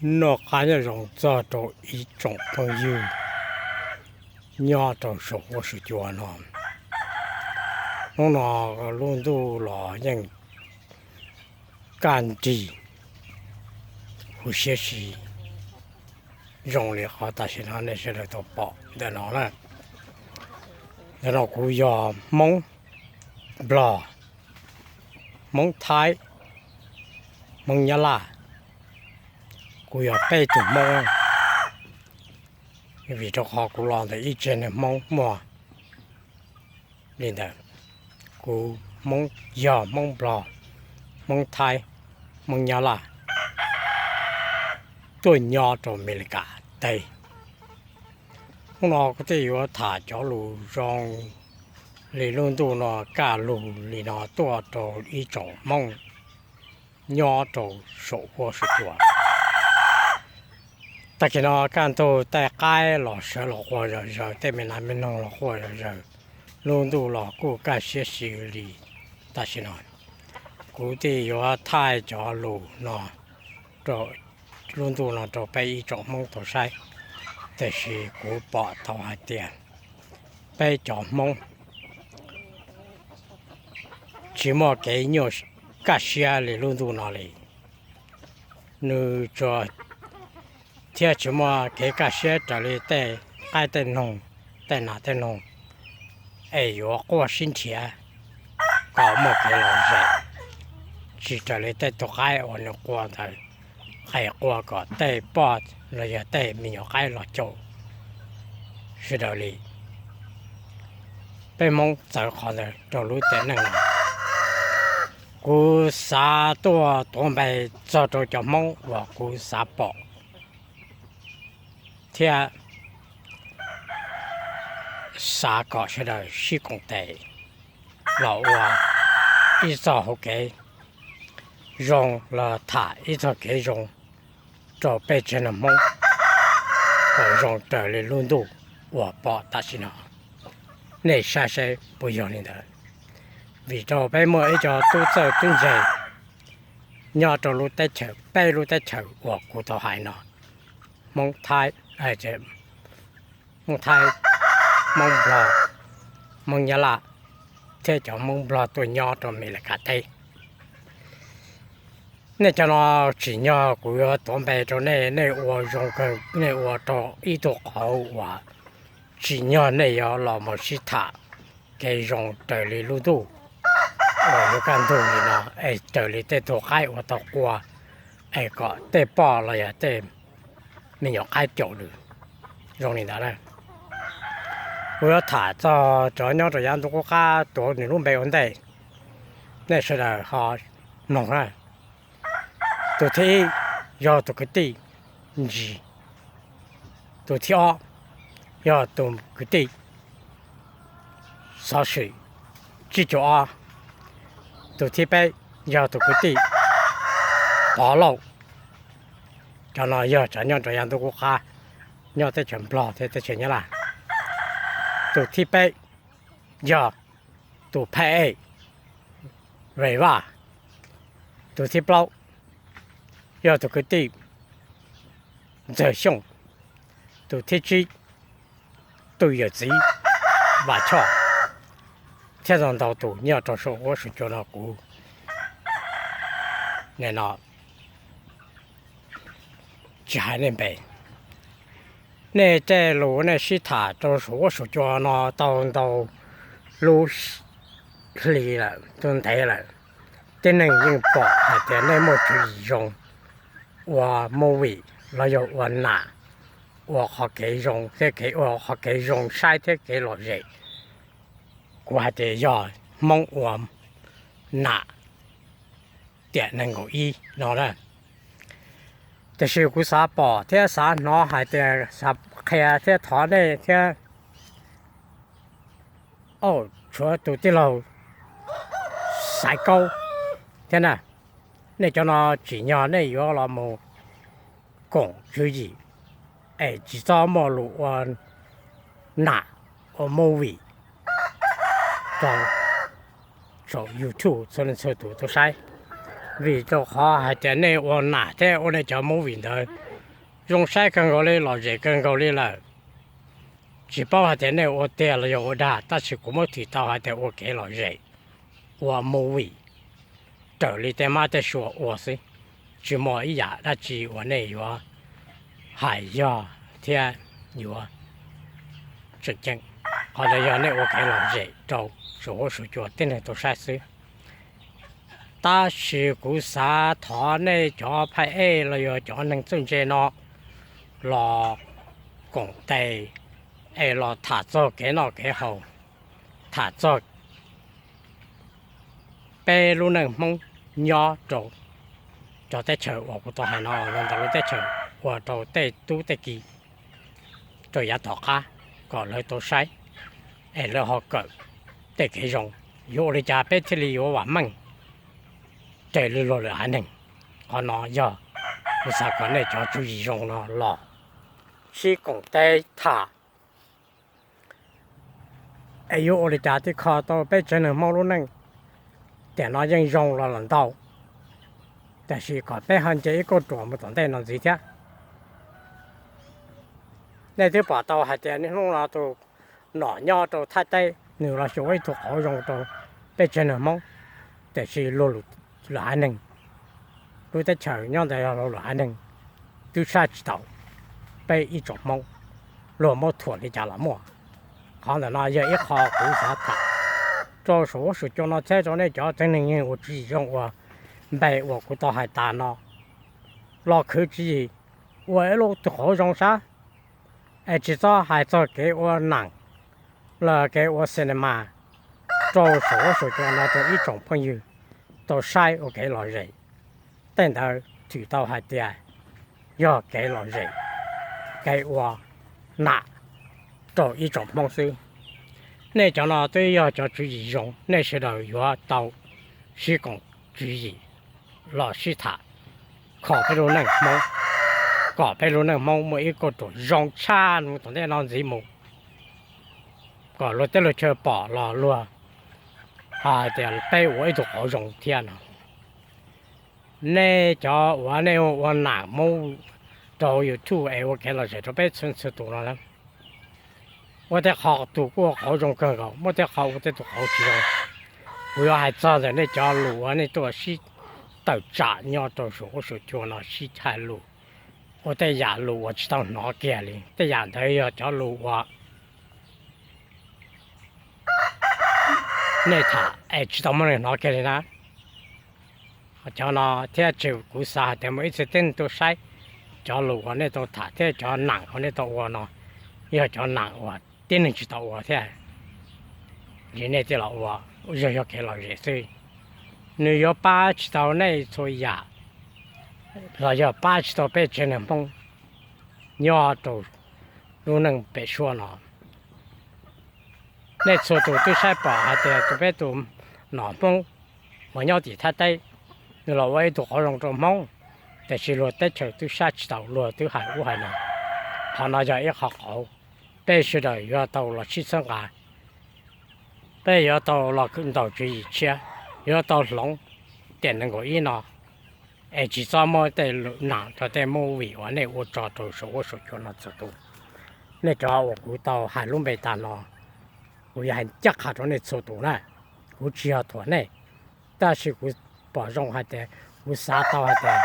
Noj qab nyob zoo txog rau ib tsoom phooj ywg nyob rau saum huab saum cua no. Hnub no lub ntuj los yeej kaj nrig huv siab si zoo li qhov tam sim no nej sawv daws tau pom ntawm no na. Ntawm no kuv yog Hmoob Nplog, Hmoob Thaib, Hmoob Nyab Laj, kuv yog peb tug Hmoob, vim rau qhov kuv los ntawm ib tsev neeg Hmoob muaj li ntawd. Kuv Hmoob yog Hmoob Nplog, Hmoob Thaib, Hmoob Nyab Laj tuaj nyob rau Amelikas teb. Hnub no kuv thiaj yuav tham cov lus zoo li lub ntuj no kaj lug li no tuaj rau ib tsoom Hmoob nyob rau saum huab saum cua. Tag kis no kaj ntug tej qaib los sawv los quaj zom zaws, tej me nas me noog los quaj zom zaws, lub ntuj los kuj kaj siab si li tam sim no. Kuv thiaj yuav thaij cov lus no rau lub ntuj no rau peb ib tsoom Hmoob tau saib, tiam sis kuv pom tau hais tias peb cov Hmoob tsis muaj kev nyuaj kaj siab li lub ntuj no li. Nws tsuas thiab tsis muaj kev kaj siab raws li tej qaib tej noog, tej nas tej noog, es yuav quaj sib nrhiav kom muaj kev lom zem, tsis raws li tej tug qaib uas nws quaj ntawd, es quaj kom tej poj los yog tej me nyuam qaib los caum sawv daws li. Peb Hmoob txawv qhov ntawd rau lub tiam neej no. Kuv xav tuaj tuav npe txog rau cov Hmoob uas kuv xav pom thiab xav kom sawv daws sib koom tes los ua ib txoj hauv kev zoo los tham ib txoj kev zoo rau peb tsev neeg Hmoob kom zoo raws li lub ntuj uas pom tam sim no. Nej saib seb puas yog li ntawd? Vim rau peb muaj ib co tub txawj tub ntse nyob rau lub teb chaws, peb lub teb chaws uas kuv tau hais no, Hmoob Thaib, Hmoob Thaib, Hmoob Nplog, Hmoob Nyab Laj thiab cov Hmoob Nplog tuaj nyob rau Amelikas teb. Nej cov no tsim nyog kuv yuav tuav npe rau nej, nej ua zoo kawg, nej ua rau ib tug qauv uas tsim nyog nej yuav los mus sib tham kev zoo raws li lub ntuj uas yuav kaj ntug li no, es raws li tej tug qaib uas tau quaj, es kom tej poj los yog tej me nyuam qaib caum nws zoo li ntawd na. Kuv yuav tham txog cov nyob rau yav ntuj qub qab tuav nws lub npe ua ntej, nej sawv daws ho mloog na. Tus thib ib yog tus kwv tij Ntsis, tus thib ob yog tus kwv tij Xov Sim Tsib Caug Ob, tus thib peb yog tus kwv tij Pov Lauj. Cov no yog cov nyob rau yav ntuj qub qab, nyob teb chaws Nplog thiab teb chaws Nyab Laj. Tus thib peb yog tus Phaj Ej Ve Vaj, tus thib plaub yog tus kwv tij Ntxawg Xyooj, tus thib tsib tus yawm txiv Vam Choj, thiab ntau ntau tus nyob rau saum huab saum cua no kuv nim no tsis hais nej npe. Nej tej lus nej sib tham rau saum huab saum cua no tau ntau lub hli lawm, tau ntev lawm. Tib neeg yeej pom hais tias nej muaj tswv yim zoo ua movie los yog ua nam, ua qhov kev zoo thiab kev, ua qhov kev zoo saib thiab kev lom zem. Kuv hais tias yog Hmoob ua nam tiam nees nkaum ib no na. Tiam sis kuv xav pom thiab xav hnov hais tias xav qhia thiab thov nej thiab, au, tshuav tus tij laug Xaiv Kaub thiab na, nej cov no tsim nyog nej yuav los mus koom tswv yim es tsis txhob muaj lus ua nam ua movie rau saum YouTube txhua leej txhua tus tau saib. Vim rau qhov hais tias nej ua nam thiab ua nej cov movie ntawd Zoo saib kawg nkaus li, lom zem kawg nkaus li lawm. Tsis paub hais tias nej ua tiag los yog ua dag, tab sis kuv muab thim tau hais tias ua kev lom zem, ua movie raws li tej mab tej sua ua xwb, tsis muaj ib yam dab tsi uas nej yuav hais yog thiab yuav tseem ceeb. Qhov ntawd yog nej ua kev lom zem rau saum huab saum cua tib neeg tau saib xwb. Tab sis kuv xav thov nej cov phaj ej los yog cov neeg txawj ntse no los koom tes es los tham txog kev noj kev haus, tham txog peb lub neej Hmoob nyob rau cov teb chaws uas kuv tau hais no, los ntawm lub teb chaws ua rau tej tub tej ki rau yav tom qab kom lawv tau saib es lawv ho kawm tej kev zoo, yuav ua li cas peb thiaj li yuav vam meej raws li luag lwm haiv neeg. Qhov no yog kuv xav kom nej cov tswv yim zoo no los sib koom tes tham es yuav ua li cas thiaj kho tau peb tsev neeg Hmoob lub neej. Tiam no yeej zoo los los ntau, tiam sis kom peb ho nce ib kauj ruam mus tom ntej no ntxiv thiab. Nej twb pom tau hais tias niaj hnub no tus nom nyob rau Thaib teb nws los xyuas ua ib tug qauv zoo rau peb tsev neeg Hmoob, tiam sis luag lwm haiv neeg, lub teb chaws nyob ntawd yog luag lwm haiv neeg, twb saib tsis taus peb ib tsoom Hmoob, luag muab thuam li cas los muaj. Qhov ntawm no yog ib qho kuv xav tham rau saum huab saum cua no thiab rau nej cov tsev neeg yeej ua tswv yim zoo ua npe uas kuv tau hais tas no los khwv tswv yim ua ib lub tug qauv zoo sab, es tsis txhob hais txog kev ua nam los kev ua cinema rau saum huab saum cua no rau ib tsoom phooj ywg tau saib ua kev lom zem. Tej ntawd thwm tau hais tias yog kev lom zem, kev ua nam rau ib tsoom Hmoob xwb. Nej cov no twb yog cov tswv yim zoo, nej sawv daws yuav tau sib koom tswv yim los sib tham kho peb lub neej Hmoob, kom peb lub neej Hmoob muaj ib kauj ruam zoo tshaj nws tom ntej no ntxiv mus, kom luag teb luag chaw pom los luag hais tias peb ua ib tug qauv zoo thiab no. Nej cov uas nej ua nam Hmoob rau YouTube es ua kev lom zem rau peb txhua txhua tus no na, muaj tej qho tus kuj ua qauv zoo kawg nkaus, muaj tej qho ua tej tus qauv tsis zoo. Kuv yuav hais txog ntawm nej cov lus uas nej tuaj sib tawm tsam nyob rau saum huab saum cua no sib hais lus, ua tej yam lus uas tsis tau hnov kiag li. Tej yam ntawd yog cov lus uas nej tham es tsis tau muaj neeg hnov kiag li na. Cov no thiab tseem kuv xav hais tias muaj ib txhia tib neeg tuaj saib cov lus uas nej tau tham thiab cov nam uas nej tau ua no yog cov nam uas tib neeg tsis tau ua thiab, li nej thiaj los ua, yog yog kev lom zem xwb. Nws yuav pab tsis tau nej txhua yam los yog pab tsis tau peb tsev neeg Hmoob nyob rau lub neej pem suab no. Nej txhua tus twb saib pom hais tias tus peb tus nom Hmoob uas nyob tim Thaib teb, nws los ua ib tug qauv zoo rau Hmoob, tiam sis luag teb chaws twb saib tsis taus, luag twb hais ub hais no. Qhov no yog ib qho qauv, peb sawv daws yuav tau los sib txhawb nqa, peb yuav tau los ntaus tswv yim tshiab, yuav tau hloov tiam nees nkaum ib no, es tsis txhob muab tej lus nam rau tej movie uas nej ua tso rau saum huab saum cua no txhua tus. Nej cov uas kuv tau hais lub npe tag no, kuv yuav hais ncaj qha rau nej txhua tus na, kuv tsis yog thuam nej, tab sis kuv pom zoo hais tias, kuv xav tau hais tias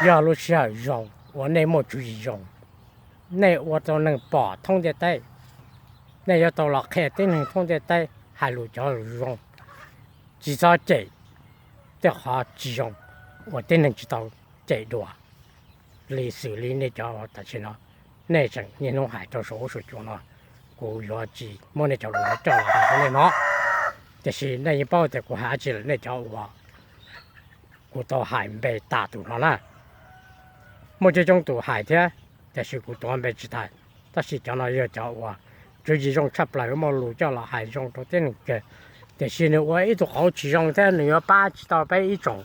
yog lub sij hawm zoo uas nej muaj tswv yim zoo, nej ua rau neeg pom thoob ntiaj teb, nej yuav tau los qhia tib neeg thoob ntiaj teb hais lus cov zoo, tsis txhob cem tej qhov tsis zoo uas tib neeg tsis tau cem dua. Li xws li nej cov tam sim no, nej tseem niaj hnub hais rau saum huab saum cua no, kuv yuav tsis muab nej cov lus no coj los hais rau nej no. Tiam sis nej yeej paub tias kuv hais dab tsi lawm, nej cov uas kuv tau hais npe tas tus no na, muaj coob coob tus hais thiab, tiam sis kuv tuav npe tsis tau. Tab sis cov no yog cov uas tswv yim zoo tshaj plaws, muaj lus coj los hais zoo rau tib neeg kawg. Tiam sis nws ua ib tug qauv tsis zoo thiab nws yuav pab tsis tau peb ib tsoom,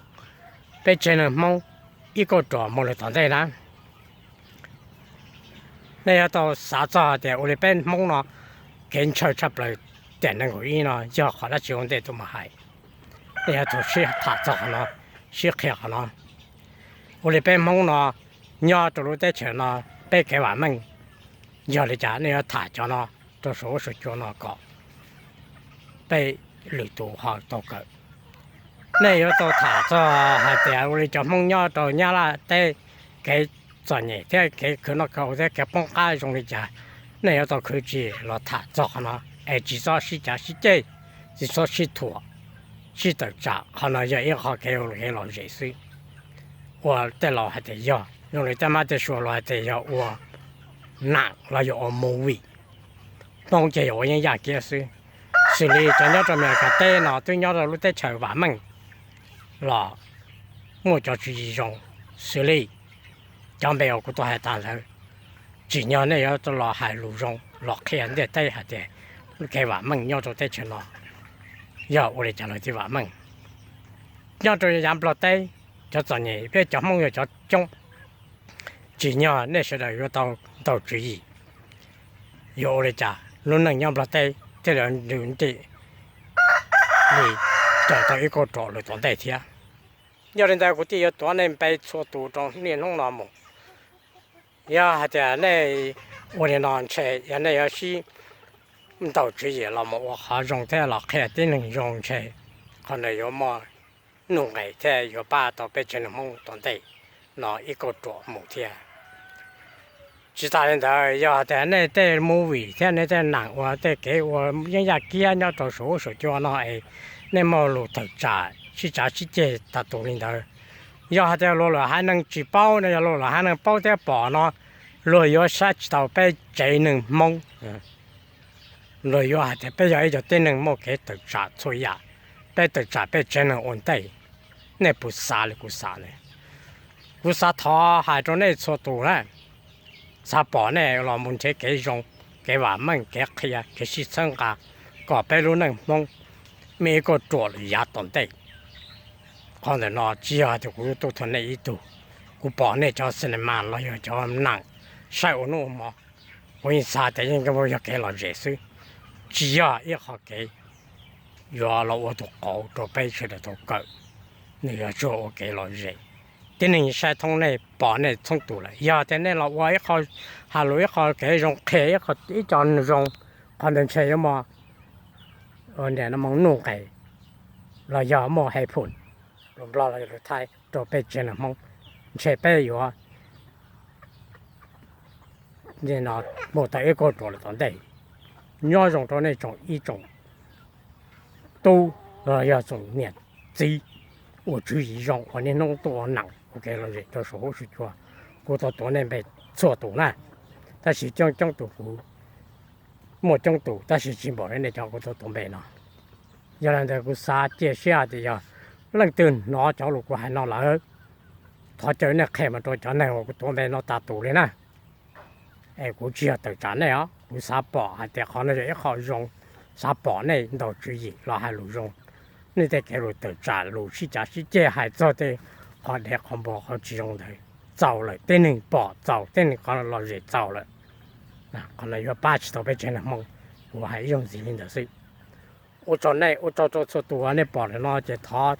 peb tsev neeg Hmoob ib kauj ruam mus lawm tom ntej na. Nej yuav tau xav txog hais tias ua li peb Hmoob no kev ntshaw tshaj plaws tiam nees nkaum ib no yog qhov dab tsi ua ntej tuaj mus hais. Nej yuav tau sib tham txog qhov no, sib qhia qhov no. Ua li peb Hmoob no nyob rau lub teb chaws no, peb kev vam meej yog li cas, nej yuav tham cov no rau saum huab saum cua no kom peb lwm tus ho tau kawm. Nej yuav tau tham txog hais tias ua li cov Hmoob nyob rau Nyab Laj teb, kev txom nyem thiab kev khwv noj khwv haus thiab kev poob qab zoo li cas, nej yuav tau khwv tsis los tham txog qhov no, es tsis txhob sib cav sib ceg, tsis txhob sib thuam, sib tawm tsam. Qhov no yog ib qho kev ua kev lom zem xwb. Ua tej laus hais tias yog zoo li tej mab tej sua los hais tias yog ua nam los yog ua movie, Hmoob ces yog ua yeeb yaj kiab xwb. Xws li cov nyob rau Amelikas teb no twb nyob rau lub teb chaws vam meej los muaj cov tswv yim zoo, xws li cov npe uas kuv tau hais tas ntawd, tsim nyog nej yuav los hais lus zoo los qhia ntiaj teb hais tias kev vam meej nyob rau teb chaws no yog ua li cas lawv thiaj vam meej. Nyob rau yav Nplog teb, cov txom nyem peb cov Hmoob yog cov coob, tsim nyog nej sawv daws yuav tau ntaus tswv yim, yuav ua li cas lub neej nyob Nplog teb thiaj li ntim li raws tau ib kauj ruam lawm tom ntej thiab. Yog li ntawd kuv thiaj yuav tuav nej npe txhua tus rau niaj hnub no mus. Yog hais tias nej ua li no ntshe yog nej yuav sib ntaus tswv yim los mus ua qhov zoo thiab los qhia tib neeg zoo ntshe qhov ntawd yuav muaj nuj nqis thiab yuav pab tau peb tsev neeg Hmoob tom ntej no ib kauj ruam mus thiab. Tsis tas li ntawd, yog hais tias nej tej movie thiab nej tej nam ua tej kev ua yeeb yaj kiab nyob rau saum huab saum cua no es nej muaj lus tawm tsam sib cav sib ceg tas tus li ntawd, yog hais tias luag lwm haiv neeg tsis paub no, yog luag lwm haiv neeg paub thiab pom no, luag yuav saib tsis taus peb tsev neeg Hmoob. Luag yuav hais tias peb yog ib co tib neeg muaj kev tawm tsam txhua yam, peb tawm tsam peb tsev neeg ua ntej. Nej puas xav li kuv xav ne? Kuv xav thov hais rau nej txhua tus na, xav pom nej los mus nrhiav kev zoo, kev vam meej, kev qhia, kev sib txhawb nqa, kom peb lub neej Hmoob muaj ib kauj ruam lwm yav tom ntej. Qhov ntawm no tsis yog hais tias kuv tuaj thuam nej ib tug, kuv pom nej cov cinema los yog cov nam saib ua hnub ua hmo, kuv yeej xav tias yeej yog kev lom zem xwb, tsis yog ib qho kev yuav los ua tus qauv rau peb sawv daws tau kawm. Nws yog tsuas ua kev lom zem. Tib neeg saib thoob nej pom nej txhoob tus lawm, yog tias nej los ua ib qho, hais lus ib qho kev zoo, qhia ib co zoo, qhov ntawd ntshe yuav muaj, ua niam no mus nuj nqis los yog muaj hais phum, lus Nplog los yog lus Thaib, rau peb tsev neeg Hmoob, ntshe peb yuav muaj tau ib kauj ruam lawm tom ntej. Nyob zoo rau nej tsoom ib tsoom tub los yog tsoom niam txiv uas tswv yim zoo uas niaj hnub tuaj ua neej ua kev lom zem rau saum huab saum cua. Kuv tau tuav nej npe txhua tus na, tab sis coob coob tus kuv, muaj coob tus tab sis tsis npaum li nej cov kuv tau tuav npe no. Yog li ntawd kuv xav cia siab hais tias yog leej twg hnov cov lus kuv hais no lawm, thov caw nej qhia mus rau cov neeg uas kuv tuav npe no tas tus li na. Es kuv tsis yog tawm tsam nej os, kuv xav pom hais tias qhov no yog ib qho zoo, xav pom nej ntaus tswv yim los hais lus zoo. Nej tej kev lus tawm tsam lus sib cav sib ceg hais txog tej qhov dev qhov npua qhov tsis zoo ntawd txaus lawm, tej neeg pom txaus, tej neeg qhov lom zem txaus lawm. Qhov no yuav pab tsis tau peb tsev neeg Hmoob, kuv hais ib zaug ntxiv li ntawd xwb. Ua tsaug nej, ua tsaug rau txhua tus uas nej pom lawm no ces thov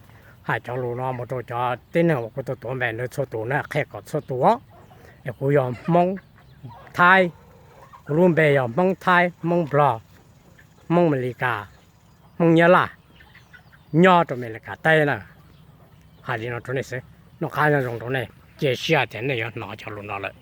hais cov lus no mus rau cov tib neeg uas kuv tau tuav npe ntawd txhua tus na, qhia kom txhua tus os. Es kuv yog Hmoob Thaib, kuv lub npe yog Hmoob Thaib, Hmoob Nplog, Hmoob Amelikas, Hmoob Nyab Laj, nyob rau Amelikas teb na. Hais li no rau nej xwb, noj qab nyob zoo rau nej, cia siab tias nej yuav hnov cov lus no lawm.